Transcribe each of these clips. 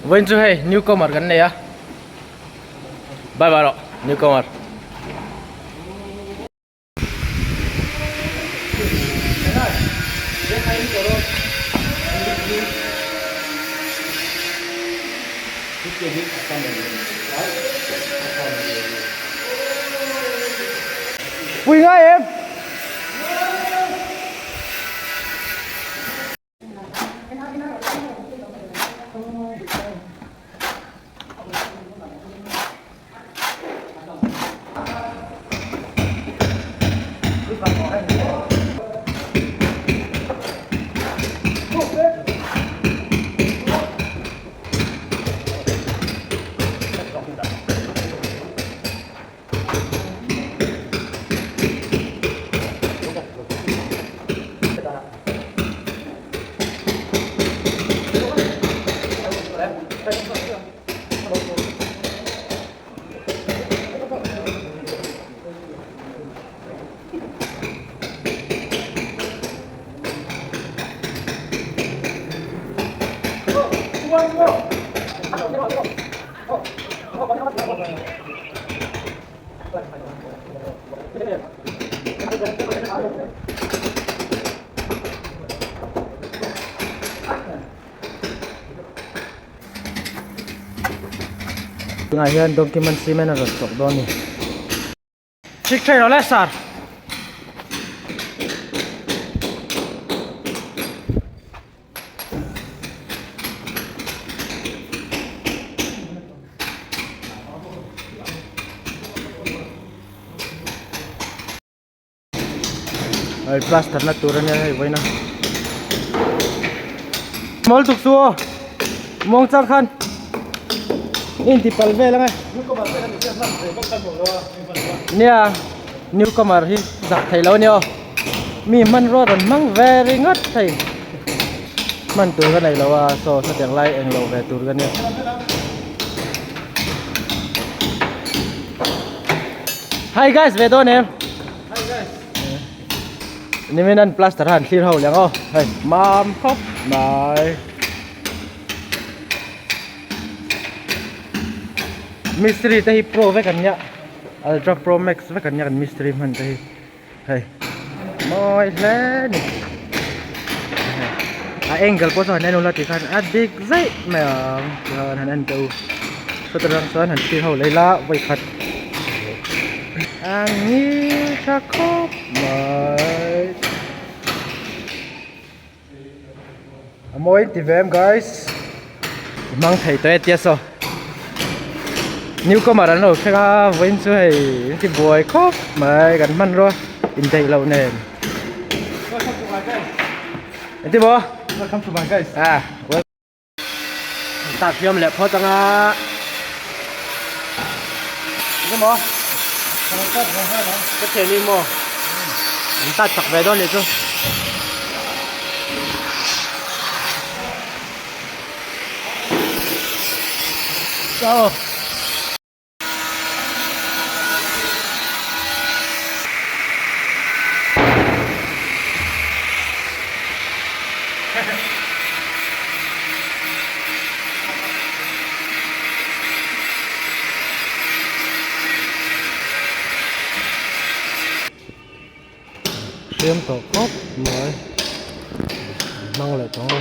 Vawiin chu hei newcomer kan nei a bye bye rawh newcomer. Pui ngai em? Tunah hian document cement a rawn chawk dawn a ni. Chik thei lo le sir. Hei plaster na tur ania hei vawiin a mawl tuk chu aw muang chang khan in ti pal vel ange nia newcomer hi zak thei lo ania aw mi hmanrua rawn hmang ve ringawt thei hman tur ka nei lo a saw sawtiang lai englo ve tur ka nia. Hi guys ve dawn em Hi guys Nimin an plaster han thlir ho leng aw hei mam khawp mai Mistri te hi pro vek an nia Ultra Pro Max vek an nia kan mistri hman te hi hei mawi hle ni a angle pawh chu han en ula tikhan a dik zaih mai ang tikhan han en teh u sawta rang chuan han thlir ho leh ila vawi khat a ngil tha khawp mai a mawi in ti ve em guys i hmang thei tawh e tia saw newcomer an lo thleng a vawiin chu hei in ti buai khawp mai kan hmanrua indaih loh nen engti maw Welcome to my guys ah tak hiam leh phawt anga engti maw ka thian ni maw an tat chak ve dawn nih chu. Go. Hriam tawh khawp mai hmang leh tawh ang a.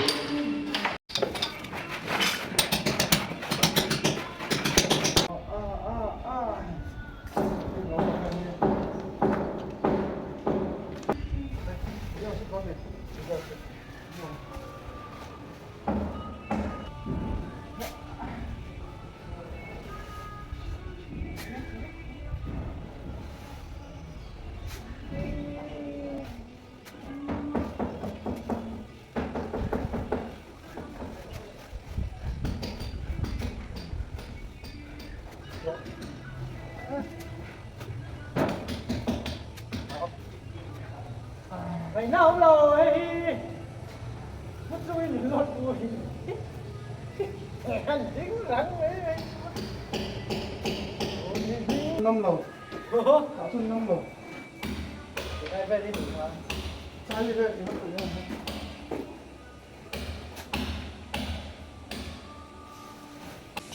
Ngaihna awm lo hei hi hmun chungin min lawt pui kan ding rang mai mai Ngam lo tah chuan ngam lo chai vel i hman tawh em.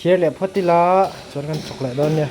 Thiar leh phawt ila chuan kan chhawk leh dawn nia.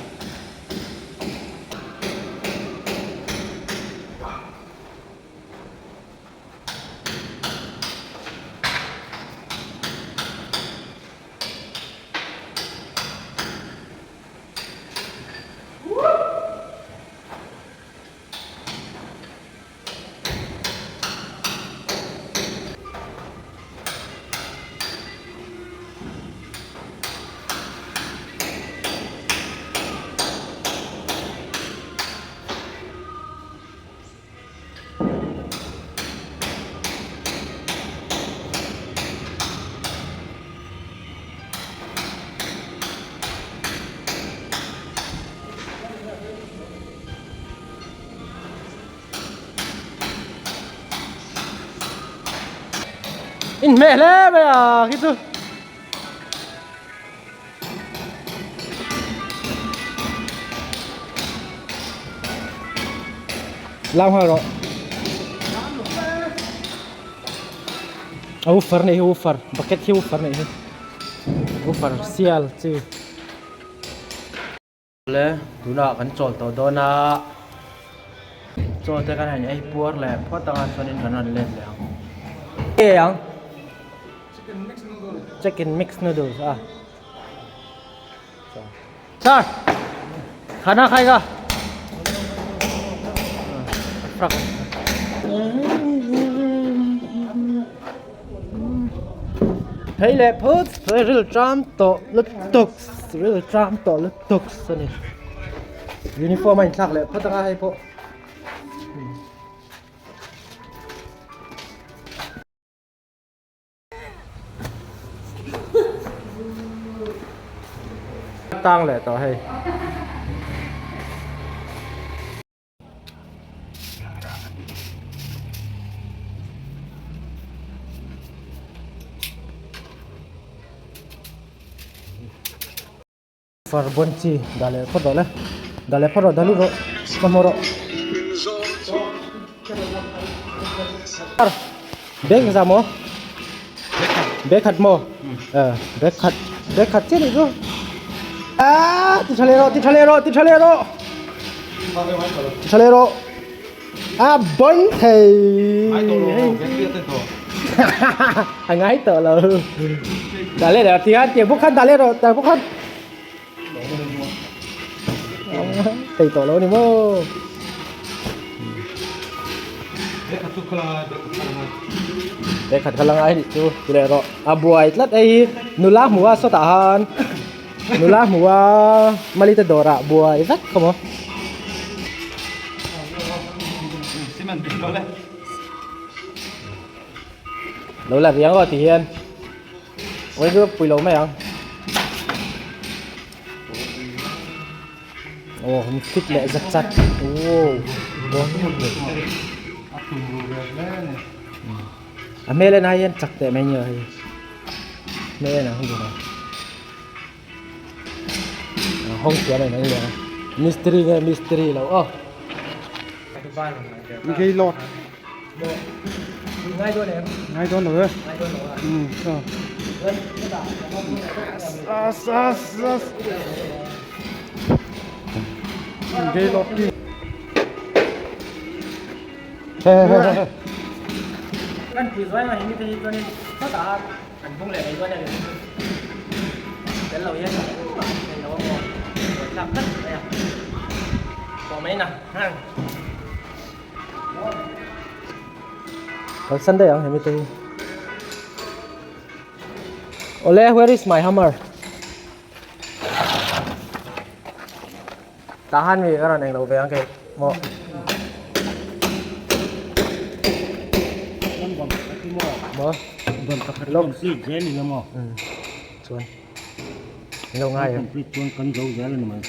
Inhmeh hle mai a khi chu. Lau nghal rawh. A woofer nei hi woofer bucket hi woofer nei hi woofer sial chi. Le tunah kan chawl tawh dawn a chaw te kan han ei puar leh phawt anga chuanin kan rawn let leh ang. Nge ang? Chicken mix noodles a. Sir, khana khai ka. Thei leh phut ril tram tawh lutuk ril tram tawh lutuk a ni. Uniform a inthlak leh phawt anga hei pawh. Tang leh tawh hei. Far bawn chi dah leh phawt rawh le dah leh phawt rawh dah lut rawh ka hmu rawh bag za maw bag khat maw bag khat bag khat chiah nih chu aaa ti tha leh rawh ti tha leh rawh ti tha leh rawh ti tha leh rawh a bawn thei a ngai tawh lo dah leh dah tiang tiang bawk khan dah leh rawh tiang bawk khan thei tawh lo a ni maw. Lehkhat kha la ngai anih chu ti leh rawh a buai tlat hei hi nula hmu a sawtah khan nula hmu a malite dawrah buai vek kha maw. Lo la riang aw ti hian awii chu pui lo mai ang. Aw hum fit leh zat zat wow a hmel en ai hian chak teh mai nia hei hmel en ang hi hawng thiam em ang mistiri nge mistiri lo aw Gay lord ngai dawn em ngai dawn lo e ngai dawn lo a as as as Gay lord ki he he he kan pui zuai mai mi te hi chuanin chutah an bung leh mai dawn a ni tel lo hian engmah an thei lo a maw buaithlak tlat mai a tawh mai na hang Kalsan daih ang hemi te hi. Ole, where is my hammer? Tahan mi ka rawn englo ve ang kei maw. Maw? Chuan. Min lo ngai em?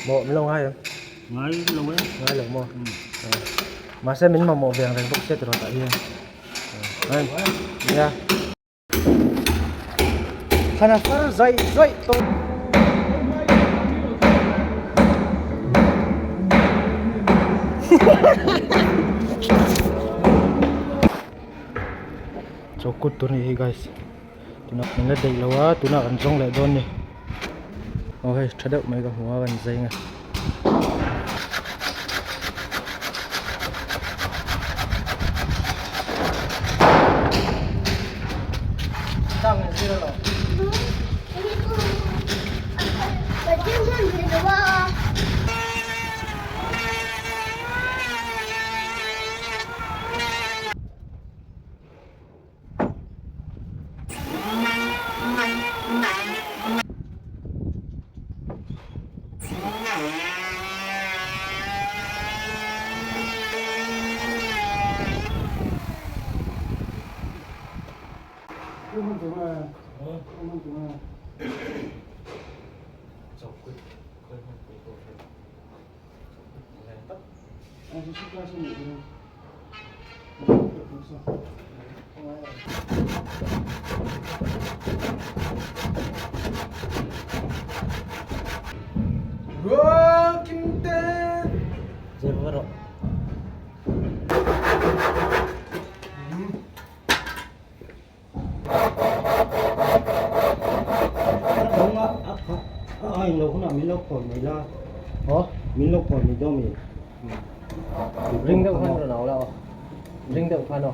Maw, min lo ngai em? Ngai lo e. Ngai lo maw? Mahse min mamawh ve ang reng bawk sia tiraw tah hian. Nia. Thana far zaih zaih tawh. Chaw kut tur a nih hi guys. Tunah min la daih lo a tunah kan zawng leh dawn a ni. Aw hei tha deuh mai ka hmu a kan zai nge. Ring deuh khan rawn au la aw ring deuh khan aw.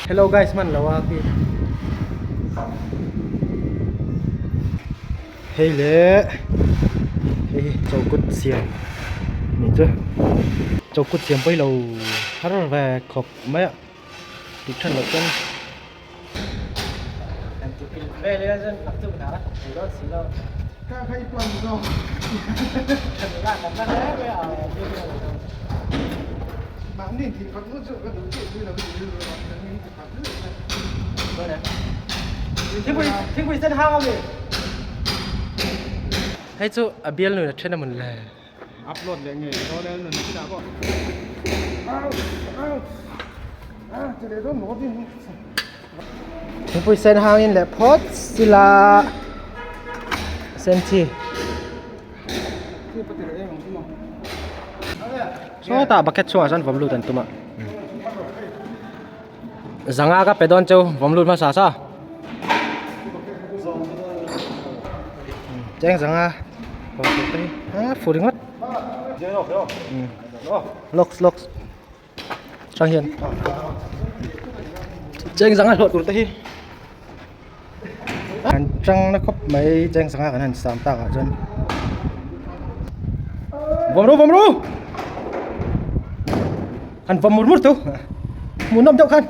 Hello guys man lo a khi hei le hei hi chokut siam ni chu chokut siam pawh hi lo har ve khawp mai a tih than loh chuan Hei chu a bial nun a then a mawn le. Upload leh ngei dawn e nun chinah pawh. Thingpui sen hangin leh phawt sila sen chi. Sawtah bucket chhungah sawn vawm lut an tum a. Zanga ka pe dawn cheu vawm lut hmasa sa. Cheng zanga vawm tur te hi a fu ringawt. Locks locks chang hian cheng zanga hlawh tur te hi an chang na khawp mai cheng zanga kan han sam tak ah chuan vawm ru vawm ru han vawm mur mur tu hmuhnawm deuh khan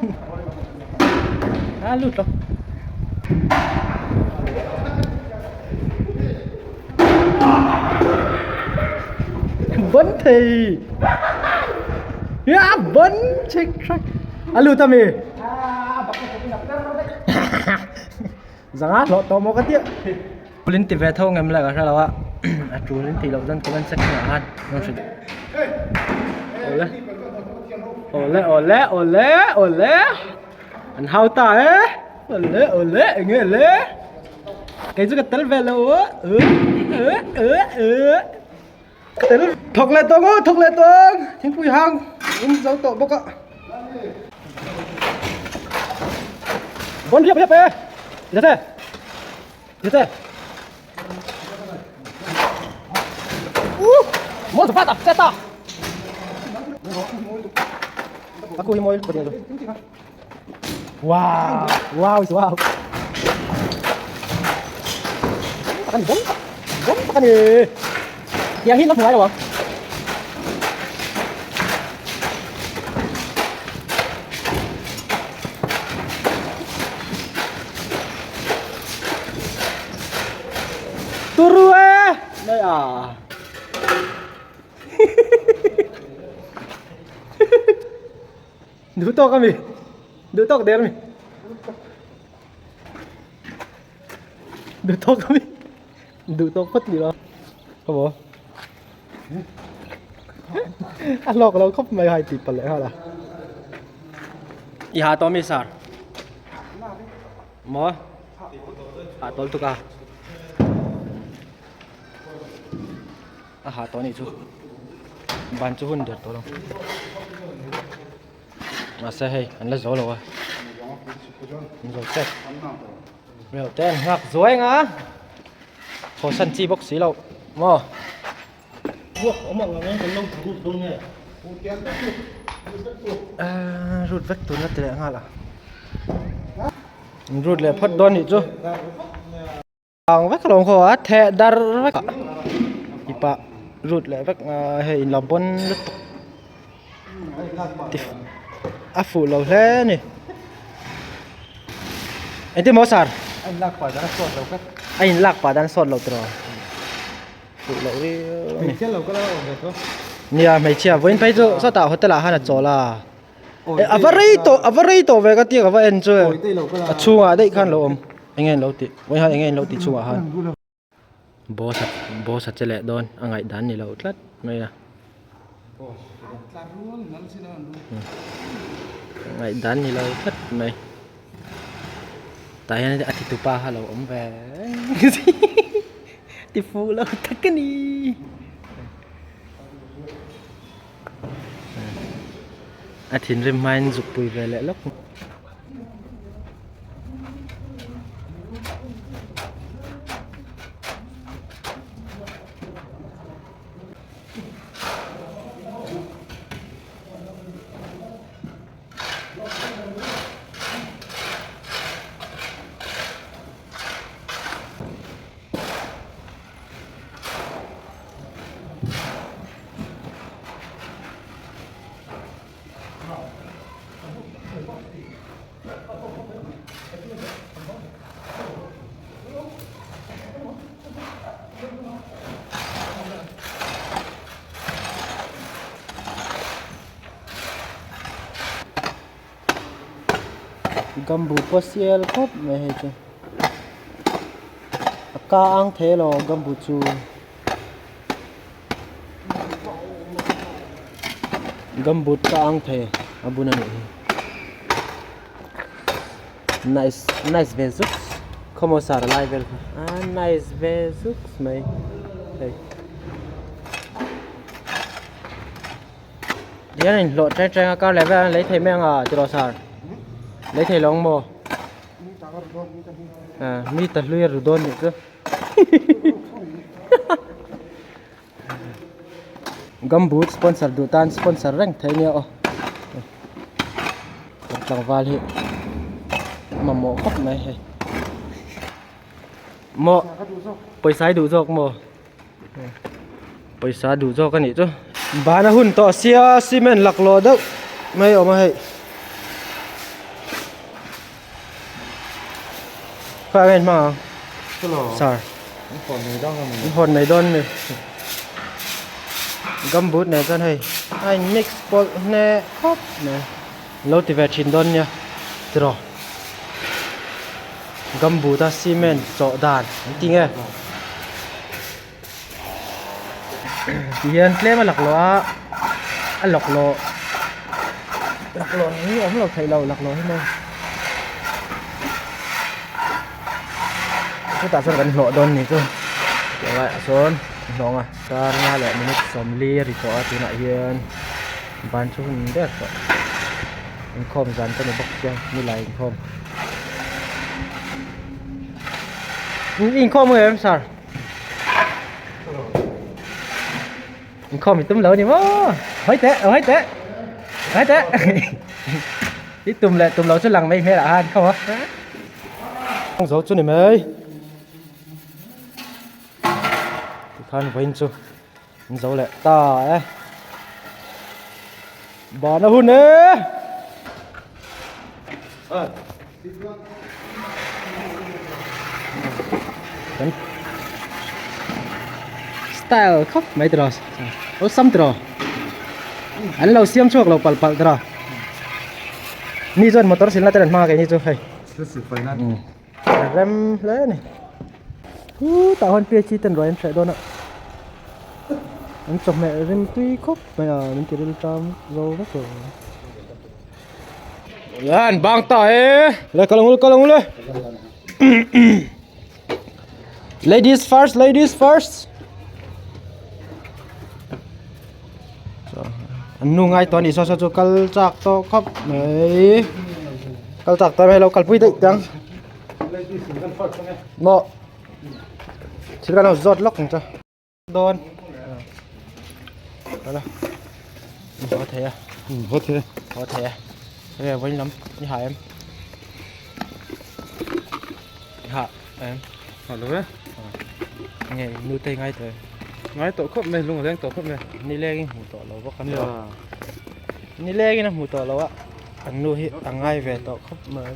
a lut lo Vẫn thì Yeah, vẫn check track A lut ami Zanga hlawh tawh maw ka tia Pulin ti ve tho ngem le ka hre lo a A tul in tih loh chuan comment section ah khan rawn hrilh Awle Awle awle awle awle An hau ta e Awle awle enge le Kei chu ka tel ve lo a Ka tel thawk leh tawng aw thawk leh tawng thingpui hang in zo tawh bawk a Bon riap riap e Zete Zete Uh Mo zafata zeta Aku hi moi Wow, wow, wow. Takan bom, bom takan ni. Yang hin nó phải đâu ạ? Turu e! Mai a. Duh tawk ami? Duh tawk der ami? Duh tawk ami? Duh tawk phawt ni lo. Ka maw? A hlawk lo khawp mai hai tih palh leh nghal a. I ha tawh mi sir? Maw? Ha tawl tuk a. A ha tawh anih chu. Ban chu hun der tawh lo. Mahse hei an la zo lo a. An zo tep. Reuh te an nghak zuai ang a. Haw san chi bawk si lo maw. Rut vek tur na ti leh nghal a. Rut leh phawt dawn nih chu. Ang vek alawm khaw a theh dar vek a ipa rut leh vek a hei in la bawn lutuk a fuh lo hle a ni engtin maw sir a in lak pah dan a sawt lo vek a in lak pah dan a sawt lo tiraw fuh loh riau a ni hmeichhia lo kal a awm ve tho nia hmeichhia vawiin phei chu sawtah hotel ah khan a chawl a. A va rei tawh a va rei tawh ve ka tia ka va en chu a chhungah daih khan lo awm eng nge an lo tih vawiin hian eng nge an lo tih chhungah khan boss a boss a che leh dawn a ngaih dan ni lo tlat mai a ngaih dan ni lo tlat mai tah hian a ti tupa kha lo awm ve ti fuh lo tak a ni. A thinrim hmain zuk pui ve leh lawk. Gumboot pawh sial khawp mai hei chu a ka ang thei elaw gumboot chu. Gumboot ka ang thei a bun a nih hi nice nice ve zuks khawmaw sar lai vel kha a nice ve zuks mai hei tihian a inhlawh ṭeng ṭeng a kar leh vel a lei thei mai ang a tiraw sar lei thei lo ang maw mi ta hlui a ru dawn nih chu. Gumboot sponsor duh tan sponsor reng thei nia aw kan tlangval hi mamawh khawp mai hei maw pawisa hi duh zawk maw pawisa duh zawk a nih chu ban a hun tawh sia cement laklawh deuh mai a awm a hei. Khawiah nge in hmang ang? Sir. In hawn mai dawn ni. Gumboot nen chuan hei a in mix pawlh hneh khawp mai. Lo ti ve thin dawn nia tiraw. Gumboot a cement chawh dan an ti nge. Tihian tlem a laklawh a a laklawh laklawh hi awm lo theih lo laklawh hi maw chutah chuan kan hlawh dawn ni chu tih laiah sawn hlawh ang a tar nga leh minute sawmli a ri tawh a tunah hian ban chu hun ber tawh inkhawm zan te ni bawk sia nilai inkhawm inkhawm ang em sir. Inkhawm i tum lo ni maw? Hawi teh, hawi teh. Hawi teh. I tum leh tum lo chu lang mai hmel ah khan khaw a. Zo chu ni mai. Tikhan vawiin chu an zo leh ta e. Ban a hun e. Style khawp mai tiraw awlsam tiraw an lo siam chhuak lo palh palh tiraw mi chuan motor silna te an hmang a keini chu hei rem hle a ni khutah huan phc ten ruai an hreh dawn a an chawhmeh rim tui khawp mai a min ti ril tam zo vek lo an bang ta e le kal ang u kal ang u le. Ladies first, ladies first. An nu ngai tawh a ni saw saw chu kal chak tawh khawp mai kal chak tawh mai lo kalpui daih tang maw thil kan lo zawt lawk ang chu. Dawn Hala Haw thei a Haw thei a Haw thei a Hei vawiin lam i ha em I ha em Ha lo e Nge nu te ngai tawh em Ngai tawh khawp mai lung a leng tawh khawp mai Nileng in hmu tawh lo bawk a nia Nileng in a hmu tawh lo a an nu hi a ngai ve tawh khawp mai.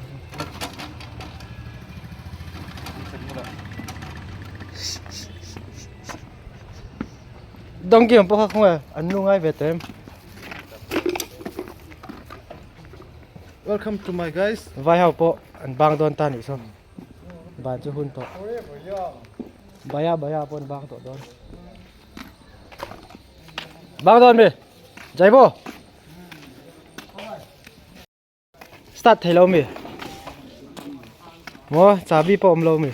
Donkey ang pawh kha khawnge an nu ngai ve tawh em. Welcome to my guys. Vai ho pawh an bang dawn ta nih saw. Ban chu hun tawh. Baya baya pawh an bang tawh dawn. Bang dawn mi. Jaibo. Start thei lo mi maw chabi pawh awm lo mi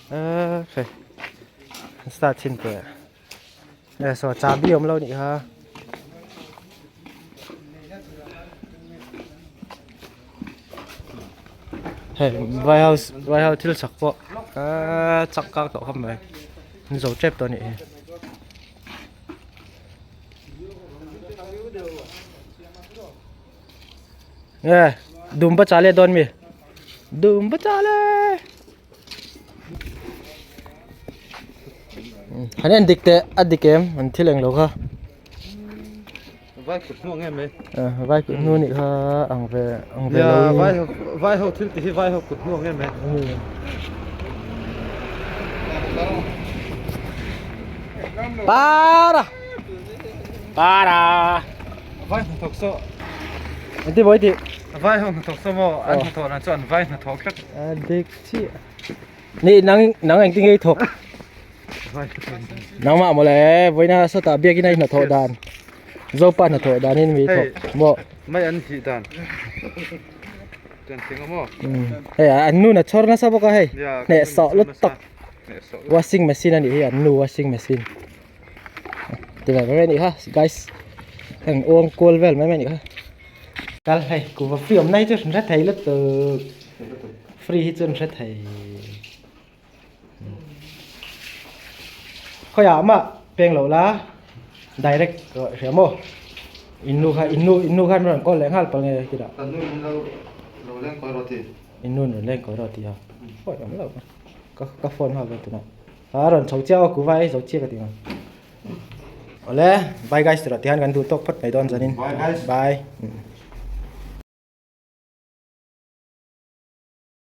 eee hei start chhin teh e saw chabi awm lo nih kha hei vai ho vai ho thil chak pawh eee chak kak tawh khawp mai an zo tep tawh a nih hi. Nge dumba chale dawn mi dumba chale han en dik teh a dik em an thil englo kha vai kut hnu nge mai vai kut hnu nih kha ang ve ang ve lo vai ho vai ho thil ti hi vai ho kut hnu nge mai para para Vai hnathawk saw. An ti mawi tih. Vai ho hnathawk saw maw an hnathawh dan chu an vai hnathawk tlat. A dik chiah. Ni nang nang engtin nge i thawk? Vai hnathawk. Nangmah mawle vawiina sawtah biakin a i hnathawh dan. Zopa hnathawh danin mi thawk maw. Mai an hih dan. Chuan thing a maw. Hei an nu na chhawr nasa bawk a hei. Hnehsawh lutuk. Washing machine a nih hi an nu washing machine. Ti ve mai mai nih kha guys heng uang kual vel mai mai nih kha kal hei kuhva free awmna hi chu hre thei lutuk free hi chu hre thei khawiah mah peng loh la direct hria maw in nu kha in nu in nu khan rawn call leh nghal palh nge tih in nu rawn leng kawi rawh tih a pawi awm lo ka phone nghal dawn tunah. A rawn chho chiah aw kuva ei zo chiah ka ti ang. Awle bye guys tura tihian kan duh tawk phawt mai dawn zanin. Bye guys. Bye.